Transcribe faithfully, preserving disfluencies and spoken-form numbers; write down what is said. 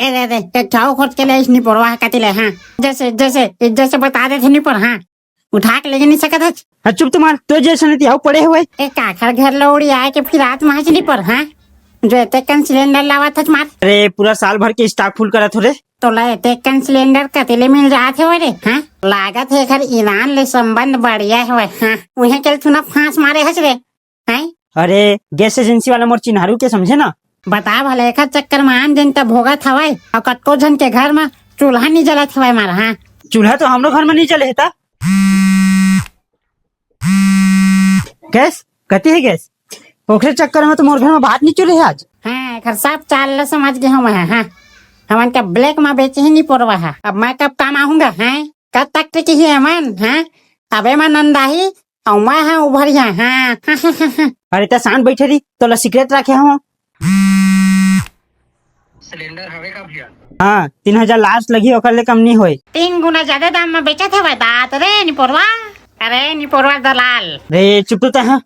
ए दे दे, एक ठाव खोज के ले आइस निपोरवा ह कति ले, हाँ। जैसे, जैसे, जैसे बता देथे निपोर, हाँ। उठा के लेगे नहीं सकत हच। हाँ, चुप तो मार, तो जैसे नहीं आऊ पड़े हुए। ए काखर घर लौड़ी आए के फिर रात में हच निपोर, हाँ। जो एते कन सिलेंडर लावत हच मार। अरे, पूरा साल भर के स्टॉक फुल करत हो रे। तोला एते कन सिलेंडर कति ले मिल जात हे रे, हाँ? लागत हे एखर ईरान ले संबंध बढ़िया हवय, हाँ? उहे के ले तू ना फांस मारे हच रे, हैं? अरे, गैस एजेंसी वाला मोर चिन्हारू के समझे ना। बता भले, एखर चक्कर में आन दिन त भोगत हवय, अउ कतको झन के घर में चूल्हा नहीं जलत हवय मार, हाँ? चूल्हा तो हमरो घर में नहीं जले हे ता। गैस? कति हे गैस? ओखरे चक्कर में तो मोर घर में भात नहीं चुले हे आज। हाँ, एखर सब चाल ल समझ गे हूँ मैं, हाँ। हमन का ब्लैक में बेचे ही निपोरवा है। अब मैं कब काम आहूँगा, हैं? कब तक टिकी ही एमन, हैं? अबे मैं नंदाही, अउ मैं हाँ उभरिया, हाँ। अरे त शांत बैठे रही, तोला सिगरेट रखे हूँ। सिलेंडर हवे का भैया? हाँ, तीन हजार लास्ट लगी, ओकर ले कम नहीं होए। तीन गुना ज्यादा दाम में बेचत हवय दात रे निपोरवा। अरे निपोरवा दलाल। रे चुप तो हाँ,